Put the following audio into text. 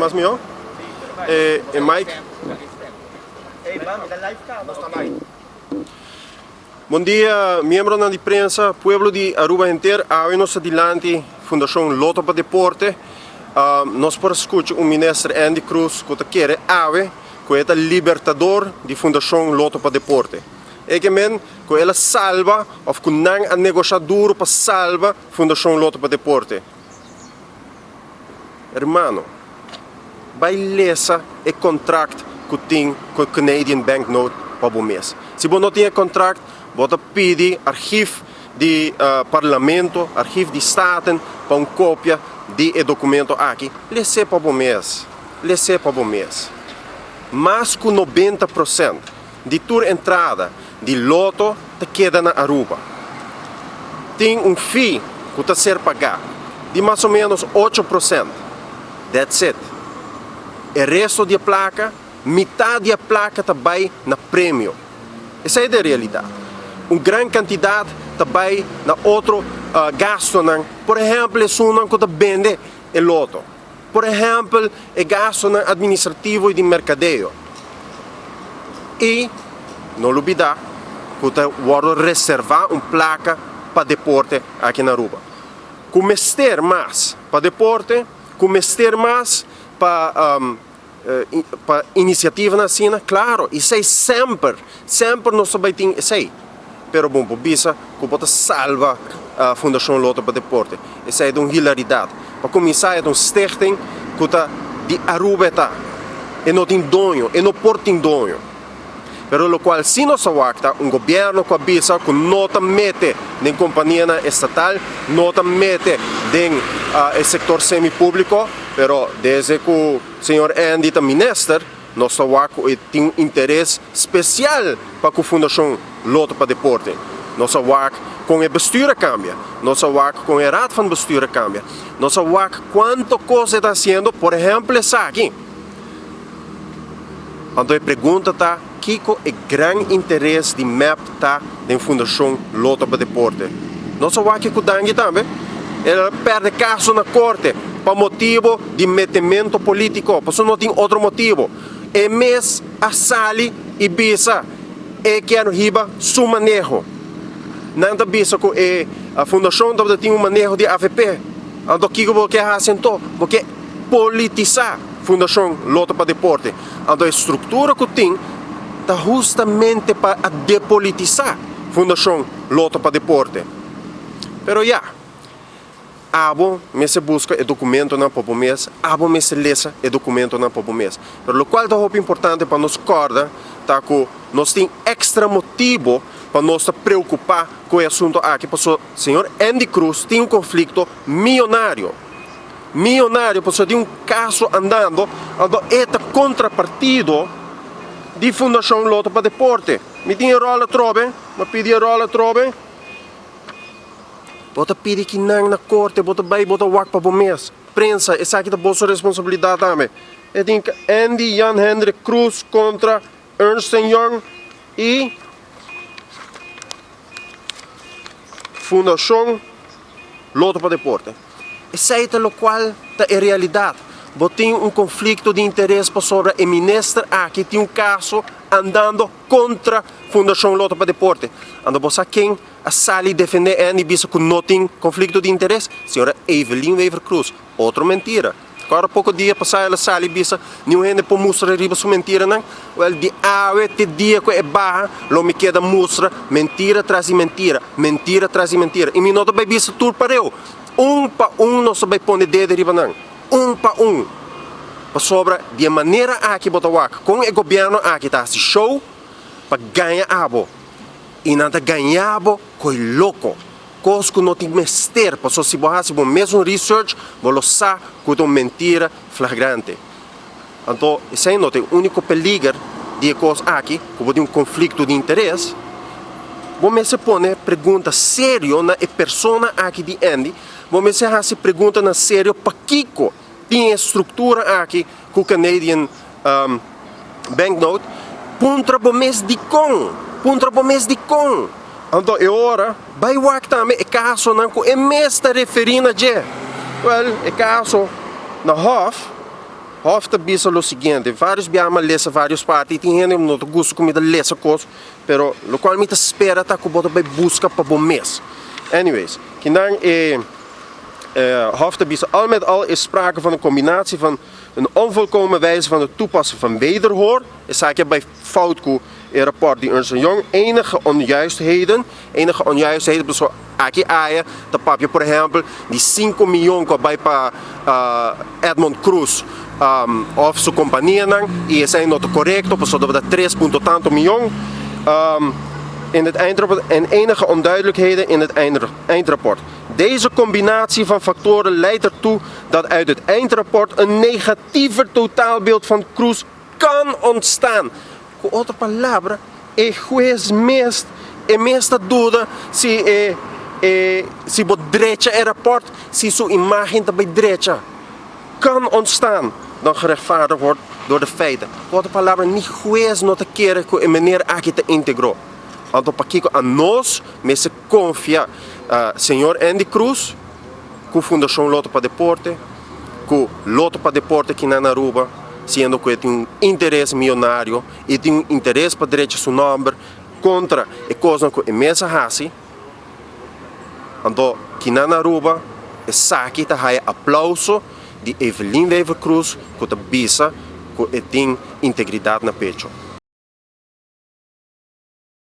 Mas mihó? E e mic. Bon dia miembronan di prensa, pueblo di Aruba henter. Awe nos ta dilanti Fundacion Lotto pa Deporte. Nos por a scucha un minister Andy Croes cu ta kere awe cu e ta libertador di Fundacion Lotto pa Deporte. E ke men cu el a salba of cu nan a negosha duro pa salba Fundacion Lotto pa Deporte. Hermano, bai lesa e contract cu tin cu e Canadian Banknote pa bo mes. Si bo no tin e contract, bo ta pidi archief di Parlamento, archief di Staten pa un copia di e documento aki. Les'e pa bo mes, les'e pa bo mes. Mas cu 90% di tur entrada di loto ta keda na Aruba. Tin un fee cu ta ser pagá di mas o menos 8%. That's it. E resto di e placa, mitad di e placa ta bay na premio. Esey ta e realidad. Un gran cantidad ta bay na otro gastonan, por ehempel esunnan cu ta bende e loto. Por ehèmpel, e gastunan administrativo i di merkadeo. I no lubidá ku ta wòrdu reservá un plaka pa deporte aki na Aruba. Ku mester mas pa deporte, ku mester mas pa pa inisiativanan asina, klaro, esei semper, semper nos ta bai tin esei. Pero bon por bisa ku bo ta salba Fundashon Lotto pa Deporte. Esei ta un hilaridat. Pa kuminsá e ta un stichting ku ta di Aruba e ta. E no tin doño, e no por tin doño. Pero lokual si nos a wak ta un gobièrnu ku a bisa ku no ta mete den kompanianan estatal, no ta mete den e sektor semi públiko, pero desde ku señor Andy ta minister, Nos ta wak ku e tin un interes spesial pa ku Fundashon Lotto pa Deporte. Nos a wak kon e bestuur a kambia. Nos a wak kon e raad van bestuur a kambia. Nos a wak kuanto kos e ta hasiendo, por ehèmpel esaki. Anto e pregunta ta, kiko e gran interes di mep ta den Fundashon Lotto pa Deporte? Nos a wak e ku Dangui tambe. El a pèrdè kaso na korte pa motibo di metemento politico, pasobra no tin otro motibo. E mes a sali y bisa e kier hiba su maneho. Nan ta bisa cu e fundacion tabata tin un maneho di avp. Anto kico bo kier haci anto? Bo kier politisa Fundacion Lotto pa Deporte. Anto e structura cu tin ta hustamente pa a depolitisa Fundacion Lotto pa Deporte. Pero ya. Abo mester buska e dokumentonan pa bo mes, abo mester lesa e dokumentonan pa bo mes. Pero lokual ta hopi importante pa nos kòrda ta ku nos tin èkstra motibu pa nos ta preokupá ku e asuntu aki pasobra señor Andy Croes tin un konflikto mionario, mionario pasobra tin un kaso andando anto e ta kontra partido di Fundashon Lotto pa Deporte. Mi tin e ròl atrobe, mi a pidi e ròl atrobe. Bo ta pidi ki nan na korte, bo ta bai, bo ta wak pa bo mes. Prensa, esaki ta boso responsabilidat tambe. E tin Andy Jan Hendrik Croes kontra Ernst en Young i Fundashon Lotto pa Deporte. Esei ta lokual ta e realidat. Bo tin un konflikto di interes pasobra e minister aki tin un kaso andando kontra Fundashon Lotto pa Deporte. Anto bo sa ken a sali defende Andy bisa cu no tin conflicto di interes? Señora Evelyn Wever-Croes. Otro mentira. Ora poco dia pasa el a sali bisa niun hende por mustra riba su mentiranan. Wel di awe te dia cu e baha lo mi keda mustra mentira tras di mentira, mentira tras di mentira. Y mi no ta bay bisa tur pareu. Un pa un nos ta bay pone dede riba nan. Un pa un. Pasobra di e manera aki bo ta wak con e gobierno aki ta haci show pa gaña abo. I nan ta gaña bo koe loko, kos ku no tin mester, pasobra si bo hasi bo mesun research bo lo sa ku ta un mentira flagrante. Anto esei no ta e úniko peliger di e kos aki, ku bo tin un konflikto di interes. Bo mester pone pregunta serio na e persona aki di Andy, bo mester hasi preguntanan serio pakiko tin e struktura aki ku Canadian banknote, puntra bo mes dikon, puntra bo mes dikon. Anto e ora bai wak tambe e kasonan ku e mes ta referí na dje. Wèl, e kaso na hòf. Hof ta bisa lo siguiente, varios biaha mi a lesa varios parti y tin hende no ta gusta cu mi ta lesa cos, pero locual mi ta spera ta cu bo ta bay busca pa bo mes. Anyways, kinan e Hof ta bisa, al met al is sprake van een combinatie van een onvolkomen wijze van het toepassen van wederhoor, esaki a bay fout cu e rapport di Ernst Young, enige onjuistheden, enige onjuistheden pasobra aki aya ta papia por ehempel di cinco miyon cu a bay pa Edmond Croes of su companianan y esey no ta corecto pasobra tabata tres punto tanto miyon in het eindrapport en enige onduidelijkheden in het eindrapport. Deze combinatie van factoren leidt ertoe dat uit het eindrapport een negatiever totaalbeeld van Croes kan ontstaan. Ku otro palabra, e hues mes, e mes ta duda si e e si bo drecha e raport, si su imagen ta bay drecha. Kan ontstaan, dan gerechtvaardigd wordt door de feiten. Ku otro palabra, ni hues no ta kere ku e meneer aki ta integro. Anto pakiko anos mester konfia señor Endy Croes ku Fundashon Lotto pa Deporte, ku Lotto pa Deporte kinan na Aruba, siendo ku e tin un interes miyonario i tin un interes pa drecha su nomber kontra e kosnan ku e mes a hasi. Anto kinan na Aruba esaki ta haya aplauso di Evelyn Wever-Croes ku ta bisa ku e tin integridat na pecho.